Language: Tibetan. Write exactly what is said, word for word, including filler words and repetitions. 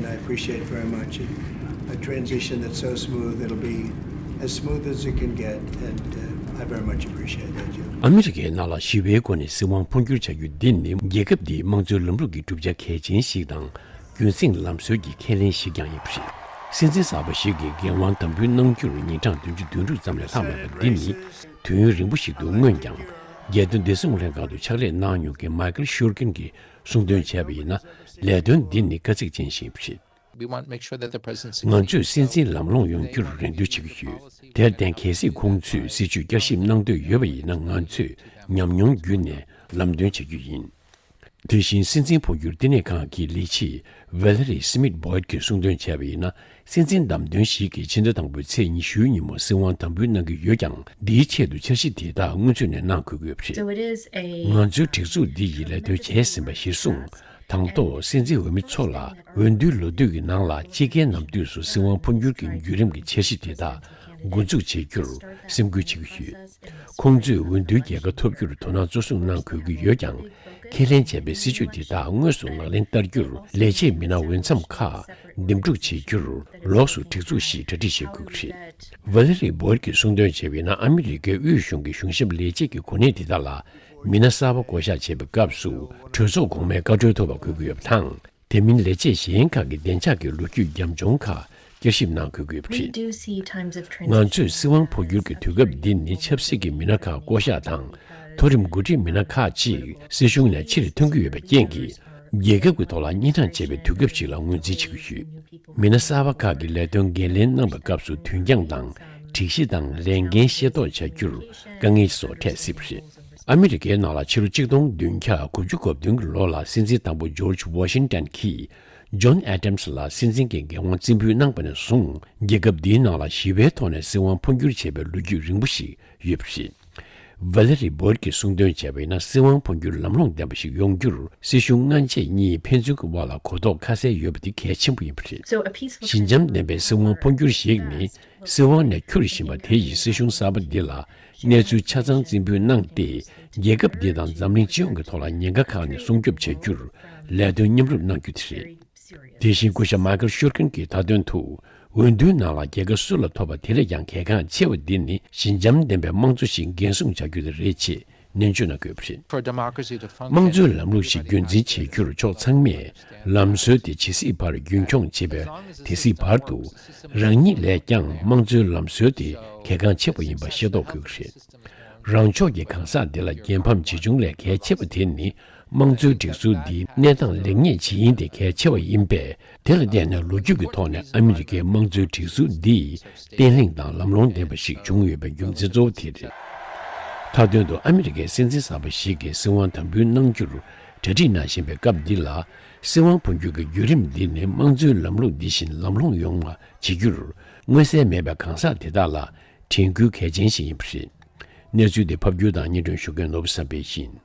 I appreciate very much a transition that's so smooth. It'll be as smooth as it can get, and uh, I very much appreciate that, Jim. ཨ་མི་རི་ཀའི་ནང་ལ་ཞི་བའི་སྒོ་ནས་སྲིད་དབང་འཕོ་འགྱུར་བྱ་རྒྱུ་འདི་ནི་རྒྱལ་ཁབ་འདིའི་དམངས་གཙོའི་ལམ་ལུགས་ཀྱི་གྲུབ་ཆ་གལ་ཆེན་ཞིག་དང་། རྒྱུན་སྲིང་ལམ་སྲོལ་གྱི་ཁས་ལེན་ཞིག་ཀྱང་ཡིན་པ་རེད། སྲིད་འཛིན་གསར་པ་ཞིག་གིས་འགན་དབང་དམ་འབུལ་གནང་རྒྱུར་ཉིན་གྲངས་བདུན་ཅུ་དོན་དྲུག་ཙམ་ལས་ལྷག་མེད་པ་འདི་ནི་དུས་ཡུན་རིང་པོ་ཞིག་ཏུ་སྔོན་ཀྱང་རྒྱལ་དོན་བདེ་སྲུང་ལྷན་ཁང་དུ་ཕྱག་ལས་གནང་མྱོང་མཁན་མའི་ཀལ་ཤུར་ཀིན་གྱིས་གསུངས་དོན་བྱས་པ་ཡིན་ན། ལས་དོན་འདི་ནི་དཀའ་ཚེགས་ཅན་ཞིག་ཡིན་པ་རེད། We want to make sure that the presidency ང་ཚོས་སྲིད་འཛིན་ལམ་ལྷོང་ཡོང་རྒྱུར་རེ་འདུན་བྱེད་ཀྱི་ཡོད། དེར་བརྟེན་གལ་སྲིད་ཁོང་ཚོས་སྲིད་བྱུས་བསྐྱར་ཞིབ་གནང་འདོད་ཡོད་པ་ཡིན་ན། ང་ཚོས་ཉམས་མྱོང་བརྒྱུད་ནས་ལམ་སྟོན་བྱ་རྒྱུ་ཡིན། དེ་བཞིན་སྲིད་འཛིན་འཕོ་འགྱུར་བསྟི་གནས་ཁང་གི་ལས་བྱེད་ཝེ་ལེ་རི་སི་མིད་བྷོ་ཡིད་ཀྱིས་གསུངས་དོན་བྱས་པ་ཡིན་ན། སྲིད་འཛིན་བདམས་ཐོན་ཞིག་གིས་ཕྱི་ཟླ་དང་པོའི་ཚེས་ཉི་ཤུའི་ཉིན་མོ་སྲིད་དབང་དམ་འབུལ་གནང་གི་ཡོད་ཀྱང་། འདིའི་ཆེད་དུ་འཆར་གཞི་དེ་དག་སྔོན་ཚུད་ནས་གནང་དགོས་ཀྱི་ཡོད་པ་རེད། So it is a ང་ཚོའི་སྒྲིག་འཛུགས་འདི་ཡིས་ལས་དོན་བྱས་ཟིན་པ་གཞིར་བཟུང་། དང་ཐོག་སྲིད་འཛིན་འོས་མི་ཚོ་ལ་འོས་བསྡུའི་ལོ་དུས་ཀྱི་ནང་ལ་དཔྱིད་ཀའི་ནམ་དུས་སུ་སྲིད་དབང་འཕོ་འགྱུར་གྱི་བརྒྱུད་རིམ་གྱི་འཆར་གཞི་དེ་དག་འགོ་འཛུགས་བྱེད་རྒྱུར་སེམས་ཁུར་བྱེད་ཀྱི་ཡོད། ཁོང་ཚོས་འོས་བསྡུའི་རྒྱལ་ཁ་ཐོབ་རྒྱུར་དོ་སྣང་གཙོ་བཟུང་གནང་དགོས་ཀྱི་ཡོད་ཀྱང་། ཁས་ལེན་བྱས་པའི་སྲིད་བྱུས་དེ་དག་དངོས་སུ་ལག་ལེན་བསྟར་རྒྱུར་ལས་བྱེད་མི་སྣ་འོས་འཚམ་ཁག་འདེམས་སྒྲུག་བྱེད་རྒྱུར་ལོགས་སུ་སྒྲིག་འཛུགས་ཤིག་གྲ་སྒྲིག་བྱེད་དགོས་ཀྱི་རེད། ཝེ་ལེ་རི་བྷོ་ཡིད་ཀྱིས་གསུངས་དོན་བྱས་པ་ཡིན་ན། ཨ་མི་རི་ཀའི་དབུས་གཞུང་གི་གཞུང་ཞབས་ལས་བྱེད་ཀྱི་གོ་གནས་དེ་དག་ལ་མི་སྣ་གསར་པ་བསྐོ་གཞག་བྱེད་པའི་སྐབས་སུ་གྲོས་ཚོགས་གོང་མའི་བཀའ་འཁྲོལ་ཐོབ་པ་དགོས་ཀྱི་ཡོད་པ་དང་། དེ་མིན་ལས་བྱེད་གཞན་ཁག་གི་བདེ་འཇགས་ཀྱི་ལོ་རྒྱུས་རྒྱབ་ལྗོངས་ཁག་བསྐྱར་ཞིབ་གནང་དགོས་ཀྱི་ཡོད་པ་རེད། ང་ཚོས་སྲིད་དབང་འཕོ་འགྱུར་གྱི་དུས་སྐབས་འདི་ནི་ཆབ་སྲིད་ཀྱི་མི་སྣ་ཁག་བསྐོ་གཞག་དང་། མཐོ་རིམ་འགོ་ཁྲིད་མི་སྣ་ཁག་ཅིག་སྲིད་གཞུང་ནས་ཕྱིར་ཐོན་གྱི་ཡོད་པའི་རྐྱེན་གྱིས། རྒྱལ་ཁབ་ཀྱི་ཐོག་ལ་གཉན་འཕྲང་ཆེ་བའི་དུས་སྐབས་ཤིག་ལ་ངོས་འཛིན་བྱེད་ཀྱི་ཡོད། མི་སྣ་གསར་པ་ཁག་གིས་ལས་དོན་འགན་ལེན་གནང་བའི་སྐབས་སུ་དུས་འགྱངས་དང་། སྒྲིག་གཞི་དང་ལས་འགན་ཤེས་རྟོགས་བྱ་རྒྱུར་དཀའ་ངལ་སོགས་འཕྲད་སྲིད་པ་རེད། ཨ་མི་རི་ཀའི་ནང་ལ་ཕྱི་ལོ་ཆིག་སྟོང་བདུན་བརྒྱ་དགུ་བཅུ་གོ་བདུན་གྱི་ལོ་ལ་སྲིད་འཛིན་དང་པོ་ཇོརྗ་ཝ་ཤིང་ཏན་གྱིས་ཇོན་ཨེ་ཌམ་སི་ལ་སྲིད་འཛིན་གྱི་འགན་དབང་རྩིས་འབུལ་གནང་པ་ནས་བཟུང་། རྒྱལ་ཁབ་འདིའི་ནང་ལ་ཞི་བའི་ཐོག་ནས་སྲིད་དབང་འཕོ་འགྱུར་བྱས་པའི་ལོ་རྒྱུས་རིང་པོ་ཞིག་ཡོད་པ་རེད། ཝེ་ལེ་རི་བྷོ་ཡིད་ཀྱིས་གསུངས་དོན་བྱས་པ་ཡིན་ན། སྲིད་དབང་འཕོ་འགྱུར་ལམ་ལྷོང་ལྡན་པ་ཞིག་ཡོང་རྒྱུར། སྲིད་གཞུང་སྔོན་ཆད་གཉིས་ཕན་ཚུན་གྱི་དབར་ལ་གོ་རྟོགས་ཁ་གསལ་ཡོད་པ་དེ་གལ་ཆེན་པོ་ཡིན་པ་རེད། So a peaceful ཞི་འཇམ་ལྡན་པའི་སྲིད་དབང་འཕོ་འགྱུར་ཞིག་ནི། སྲིད་དབང་ནས་འཁྱུར་བཞིན་པ་དེ་ཡི་སྲིད་གཞུང་གསར་པ་འདི་ལ་གནས་ཚུལ་ཆ་ཚང་རྩིས་འབུལ་གནང་སྟེ། རྒྱལ་ཁབ་འདི་དང་འཛམ་གླིང་སྤྱི་ཡོངས་ཀྱི་ཐོག་ལ་ཉེན་ཁ་ཁག་ནས་སྲུང་སྐྱོབ་བྱ་རྒྱུར་ལས་དོན་མཉམ་རུབ་གནང་རྒྱུ་དེ་རེད། དེ་བཞིན་སྐུ་ཞབས་མའི་ཀལ་ཤུར་ཀིན་གྱིས་མཐའ་དོན་དུ། འོས་བསྡུའི་ནང་ལ་རྒྱལ་ཁ་སུ་ལ་ཐོབ་པ་དེ་ལས་ཀྱང་གལ་འགངས་ཆེ་བ་འདི་ནི། ཞི་འཇམ་ལྡན་པའི་དམངས་གཙོ་ཞིག་འགན་སྲུང་བྱ་རྒྱུ་དེ་རེད་ཅེས་ནན་བརྗོད་གནང་དགོས་པ་རེད། For democracy to function དམངས་གཙོའི་ལམ་ལུགས་ཤིག་རྒྱུན་འཛིན་བྱེད་རྒྱུར་ཕྱོགས་ཚང་མས་ལམ་སྲོལ་དེ་ཇི་སྲིད་བར་རྒྱུན་འཁྱོངས་བྱེད་པའི་དེ་སྲིད་བར་དུ། རང་ཉིད་ལས་ཀྱང་དམངས་གཙོའི་ལམ་སྲོལ་དེ་གལ་འགངས་ཆེ་བ་ཡིན་པ་ཤེས་རྟོགས་དགོས་ཀྱི་རེད། རང་ཕྱོགས་ཀྱི་གང་ཟག་འདི་ལ་རྒྱལ་ཕམ་ཇི་བྱུང་ལས་གལ་ཆེ་བ་དེ་ནི། དམངས་གཙོའི་སྒྲིག་འཛུགས་འདིའི་གནས་སྟངས་ལེགས་ཉེས་ཇི་ཡིན་དེ་གལ་ཆེ་བ་ཡིན་པས། དེ་ལ་བརྟེན་ནས་ལོ་རྒྱུས་ཀྱི་ཐོག་ནས་ཨ་མི་རི་ཀའི་དམངས་གཙོའི་སྒྲིག་འཛུགས་འདི་བརྟན་ལྷིང་དང་ལམ་ལྷོང་ལྡན་པ་ཞིག་བྱུང་ཡོད་པའི་རྒྱུ་མཚན་གཙོ་བོ་དེ་རེད། མཐའ་དོན་དུ་ཨ་མི་རི་ཀའི་སྲིད་འཛིན་གསར་པ་ཞིག་གིས་སྲིད་དབང་དམ་འབུལ་གནང་རྒྱུར་གྲ་སྒྲིག་གནང་བཞིན་པའི་སྐབས་འདི་ལ། སྲིད་དབང་འཕོ་འགྱུར་གྱི་བརྒྱུད་རིམ་འདི་ནི་དམངས་གཙོའི་ལམ་ལུགས་འདི་བཞིན་ལམ་ལྷོང་ཡོང་བ་བྱེད་རྒྱུར་མངོན་གསལ་མེད་པའི་གང་ཟག་དེ་དག་ལ་དྲན་སྐུལ་གལ་ཆེན་ཞིག་ཡིན་པ་རེད། གནས་ཚུལ་འདི་ཕབ་སྒྱུར་དང་སྙན་སྒྲོན་ཞུ་མཁན་ནོར་བུ་བསམ་འཕེལ་ཡིན།